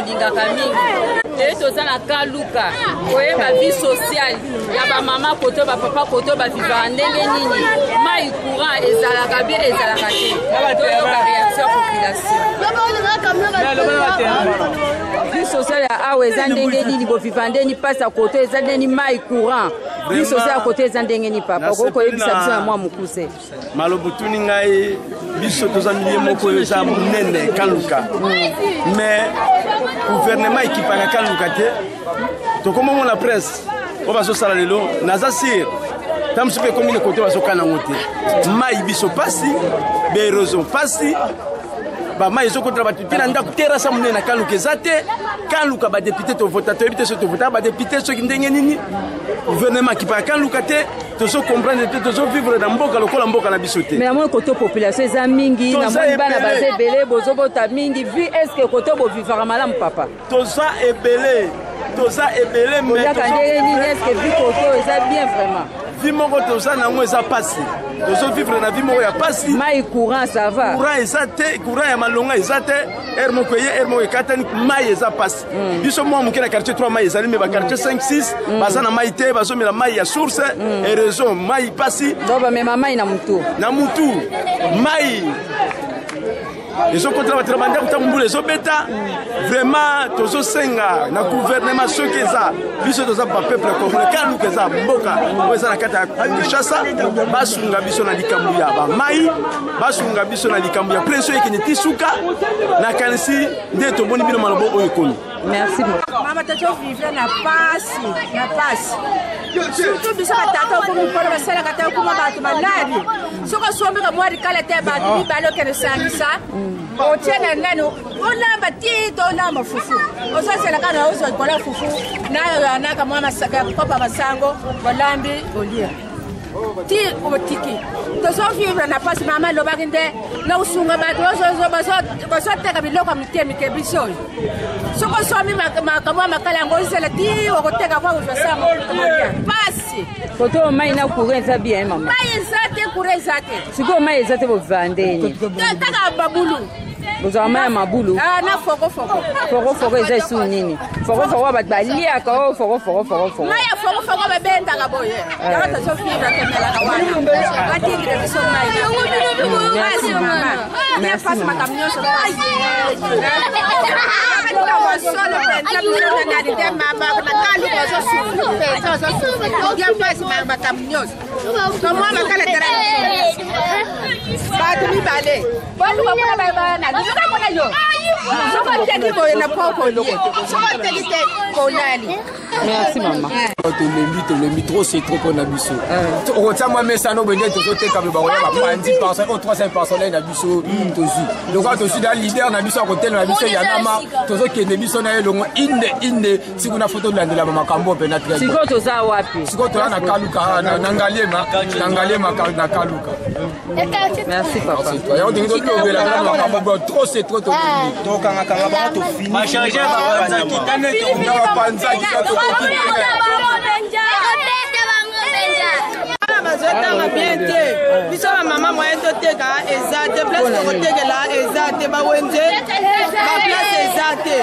bolingaka mingi. Lelo toza na Kaluka koyeba vie sociale ya bamama koto bapapa koto bavivaka ndenge nini, mai courant ezalaka bien ezalaka te. Toyoka réaction ya population. Vie sociale ya awa eza ndenge nini, boviva ndeni, mpasi ya koto eza ndeni, mai courant, vie sociale ya koto eza ndenge nini? Papa, okoki koyebisa biso na mwa mokuse? Maloba otuni ngai, biso toza milieu moko oyo eza monene Kaluka, mais gouvernement ekipaka Kaluka te. Tokomomona presse oyo bazosala lelo, naza sire ta mosusu mpe ekomi na kote bazokana yango te. Mai biso pasi, baerosion pasi, bamai ezokotela bato te na ndako. Terasa monene na Kaluka eza te. Kaluka badepute tovota, toyebi te soki tovota badepute soki ndenge nini. Gouvernement akipaka Kaluka te, tozo comprendre te, tozo vivre na mboka lokola mboka na biso te. Mais namoni koto population eza mingi, namoni bana baza ebele, bozobota mingi. Vie est ce que koto bovivaka malamu, papa? Toza ebele, toza ebele. Mais ndenge nini? Est ce que vie koto eza bien vraiment? Vie moko toza nango eza pasi, tozovivre na vie moko ya pasi. Mai courant ça va? Courant eza te, courant ya malonga eza te. Heure moko eye, heure moko ekatani. Mai eza pasi. Biso mwa moke na quartier 3 mai ezali, mais baquartier 5 6 baza na mai te, bazomela mai ya source e réseau. Mai pasi. Donc bamema mai na mutu? Na mutu. Mai ezokotela bato na bandako ntango mbula ezobeta. Vraiment tozosenga na gouvernement, soki eza biso toza bapeuple congolais, Kaluka eza mboka oyo eza na kati ya Kinshasa, basunga biso na likambo ya bamai, basunga biso na likambo ya pression ekende ti suka. Nakanisi nde tomoni bino malobo oyo ekomi. Merci. Mama, tozovivre na pasi, na pasi, surtout biso batata okomi mpona basalaka te, okuma bato maladi. Soki osombika mwa likala te, bato mibale okende sangisa, otie na nani, olamba ti tolamba fufu, ozozela kaka na ozwa likola fufu nayo, naka mwa kopa masango, olambi, olia ti otiki. Tozovivre na pasi. Mama alobaki nde na kosunga bato bazoteka biloko ya mike mike. Biso oyo soki osombi makambo ya makala yango, ozela ti okoteka po kozwa sango pasi. Koto mai na courant eza bien, mama? Mai eza te, courant eza te. Sikoyo mai eza te, bovivaka ndeni? Taka babulu. Bozwaka mai ya mabulu? Na fokofoko. Fokofoko eza esuku nini? Fokofoko bato baliaka oyo fokofoko fokofoko? Mai ya fokofoko babendaka boye, yango tozovivre, tomelaka wana. Batindile biso mai. Pasi mama, pasi, makambo nyonso solo mpenza. Biso na nani te, mama, na Kaluka ozosufri mpenza, ozosufri ya pasi, makambo nyonso. Tomwa makala tala, bato mibale boluka kuna bana luka kuna. Yo soki oteki boye na poko olie, soki oteki te kolali. Merci mama. Tolembi, tolembi, trop c'est trop mpona biso. Okotia mwa mesano boye nde tozoteka boye, bakoya bapandi personne oyo 300 personne na biso. Tozwi lokola tozwi da leader na biso akotelema biso yanama, tozokende biso na ye elongo inde inde sikuna fo tolandela bamakambo mpena. Sikoyo toza wapi? Sikoyo toza na Kaluka, na Ngaliema, na Ngaliema, na Kaluka. Merci papa. Yango ndenge tolobelaka makambo, trop c'est trop, tolembi. Tokangakanga bango, tofini. Bapanzaki. Bana bazotanga bien te. Biso bamama, moyen toteka eza te, place tokotekela eza te, bawenze baplace eza te,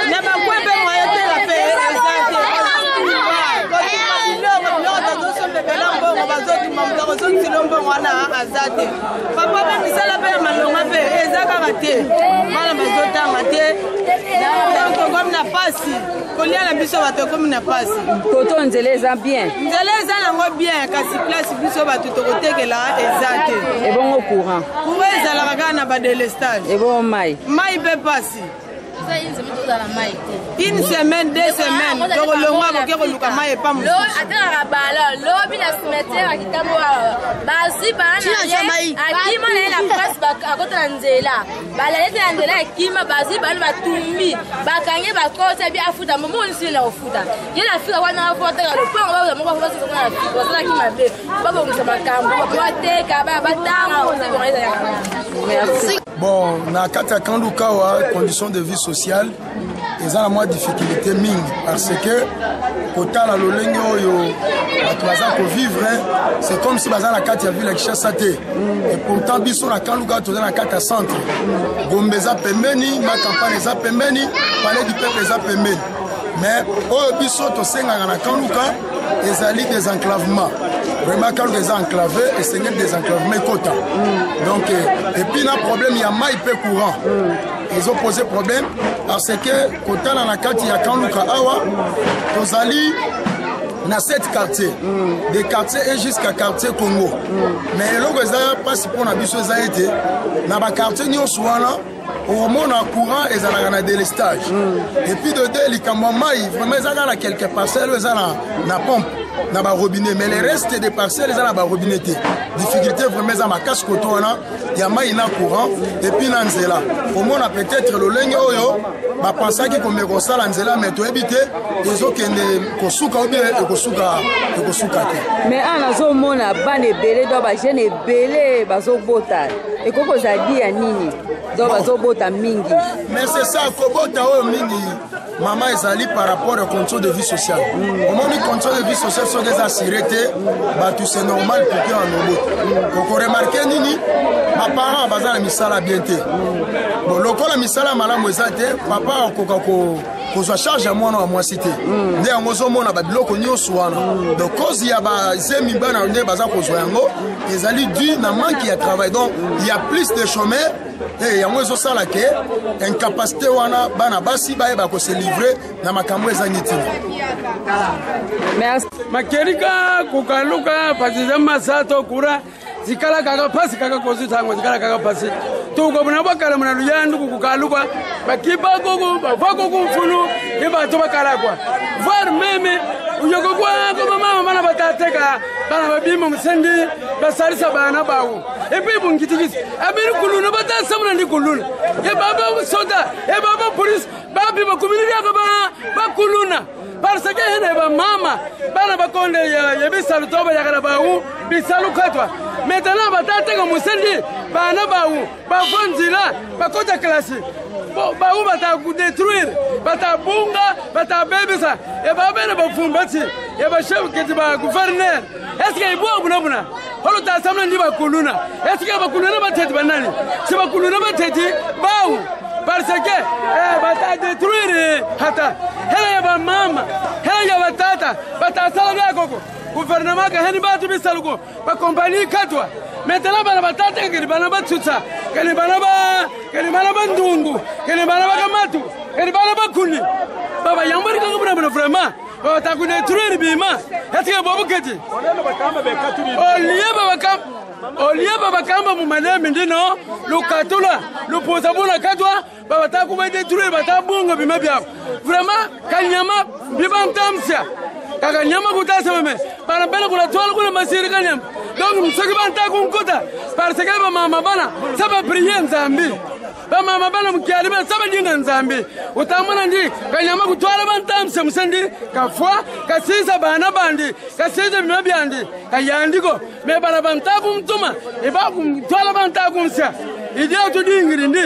na bakwe mpe moyen teka mpe eza te. Kotuma biloko, biloko tozosombebela mbongo, bazotuma, moto akozongisela mbongo wana aza te. Papa, mpe misala mpe ya malonga mpe eza kaka te, bana bazotanga te, donc tokomi na pasi. Kolia na biso bato ekomi na pasi. Koto nzela eza bien? Nzela eza nango bien, kasi place biso bato tokotekela eza te. Ebongo courant? Courant ezalaka kaka na badélestage. Ebongo mai? Mai mpe pasi. Une semaine, 2 semaines, tokolongwa boke koluka mai epa mosusu. Atekaka bala lobi na cimetière, akitambo bazwi bana, akima na ye na place, akota na nzela, balali te na nzela, akima, bazwi bana, batumbi, bakangi, bakota bi afuta momo nyonso na kofuta ye na fika wana afotaka lopango baza moko na fika basalaki mabe, babongisa makambo, bateka batanga. Merci. Bon, na kati ya Kanluka awa, condition de vie sociale. Eza na mwa difficulté mingi parce que kotala lolenge oyo bato baza kovivre, c'est comme si baza na kati ya ville ya Kinshasa te. Et pourtant biso na Camp Luka toza na kati ya centre. Gombe eza pembeni, ma campagne eza pembeni, palais du peuple eza pembeni. Mais oyo biso tosengaka na Camp Luka ezali désenclavement. Vraiment Camp Luka eza enclavé, esengeli désenclavement ekota. Donc et puis na problème ya mai mpe courant ezopose problème parce que kotala na kati ya Camp Luka awa tozali na 7 quartiers, de quartier 1 jusqu'à quartier Congo. Mais eloko eza mpasi mpo na biso eza ete na baquartier nyonso wana okomona courant ezalaka na délestage. Et puis de deux, likambo ya mai vraiment eza kaka na quelques parcelles oyo eza na pompe na barobinet, mais le reste des parcelles eza na barobinet te. Difficulté vraiment eza makasi koto wana ya mai na courant. Et puis na nzela, komona peut-être lolenge oyo bapensaki komeka kosala nzela, mais toyebi te ezokende kosuka ou bien ekosuka te. Mais awa nazomona bana ebele, donc bajeune ebele bazobota. Ekoki kozala di ya nini? Donc bazobota mingi. Mais c'est ça, kobota oyo mingi, mama, ezali par rapport au condition de vie sociale. Omoni, condition de vie sociale soki eza assuré te, bato c'est normal pour que anobota. Okoremarquer nini? Baparent baza na misala bien te. Bon, lokola misala malamu eza te, papa akoka kozwa charge ya mwana wa mwasi te. Nde yango ozomona babiloko nyonso wana. Donc cause ya bazemi bana nde baza kozwa yango ezali dû na manque ya travail. Donc il y a plus de chômeurs e yango ezosala ke incapacité wana, bana basi bayeba kose livrer na makambo ezangi ntina. Merci. Makerika kukaluka pasiza masato kura zikala kaka pasi kaka kozi tango zikala kaka pasi tuko buna bakala muna luyandu kukaluka bakipa koko bafako kumfunu ni bato bakala kwa voir même uyoko kwa ko mama bana batateka bana babima musendi basalisa bana bawo. Et puis bungitikisi abiri kuluna batasamuna ndi kuluna e baba soda e baba police babi ba community yako ba bakuluna parce que hene ba mama bana bakonde ya bisalu to bayakala bawu bisalu katwa. Maintenant batateka musendi bana bawu bafonzila bakota klasi bawu batakudétruire, batabunga, batabebisa e babene bafumbati e bachef keti ba gouverneur. Est ce que ibwa buna buna holo tasamna ndi bakuluna? Est ce que bakuluna bateti banani si bakuluna bateti bawu? Parce que bata détruire hata hela ya bamama, hela ya batata, batasala byakoko gouvernement ka heni batu bisaluko bakompani katwa. Maintenant bana batata keni bana batsutsa keni bana ba keni bana bandungu keni bana bakamatu keni bana bakuni baba yambari kaka buna buna vraiment batakudétruire bima. Est-ce que bobu keti olie babakam olie babakamba mu malemi ndino lukatula lupusa buna katwa babatakuba détruire batabunga bima byabo vraiment kanyama bibantamsya kaka nyama kutasa meme bana bena kula twala kula masiri kanyama. Donc soki banta kunkuta parce que bamama bana saba prier Nzambi, bamama bana mukyali bana saba dinga Nzambi utamona ndi kanyama kutwala bantamse musendi kafwa kasisa bana bandi kasisa bima byandi kayandiko me bana banta kumtuma eba kumtwala banta kumsya idia tudingiri ndi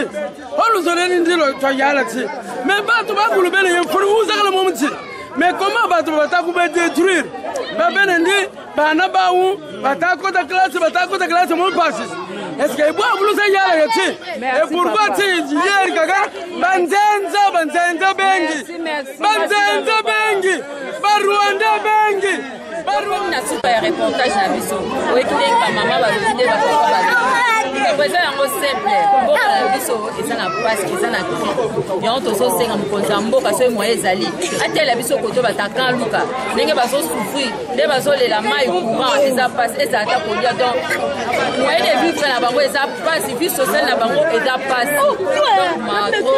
oluzoleni ndilo twayala ti me batu bakulu bene yefuru uzakala mumti. Mais comment bato batakuba détruire babene ndi bana bawu batakota classe batakota classe mon passes? Est-ce que ibwa bulusa yala yati et pourquoi ti yeri kaka banzenza banzenza bengi banzenza bengi ba Rwanda bengi? Na suka ya reportage na biso, oyebi ndenge bamama balobi nde bapapa balobi, likambo eza yango simple. Mboka na biso eza na pasi, eza na cri. Yango tozosenga mokonzi ya mboka, soki moye ezali, atela biso koto bataka luka ndenge bazosouffrir, nde bazolela mai, courant eza pasi, ezala ata kolia. Donc moyen de vivre na bango eza pasi, vie sociale na bango eza pasi. Donc matro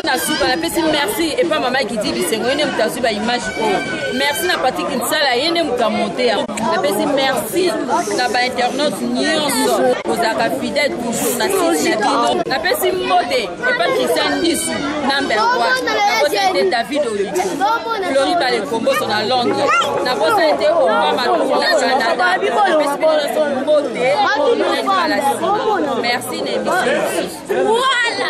na suka, napesi merci epa mama Gidi Bisengo, ye nde moto azwi baimage oyo. Merci na Patrik Nsala, ye nde moto amonte yango. Napesi merci na bainternaute nyonso kozalaka fidèle toujours na site na bino. Napesi mbote epa Christian Ndisu number 1, nabosani te David Oliko, Flori Balekomboso na Londres, nabosani te Obama na Canada. Napesi bino nyonso mbote mbala nsima. Merci na émission mosusu. Voilà.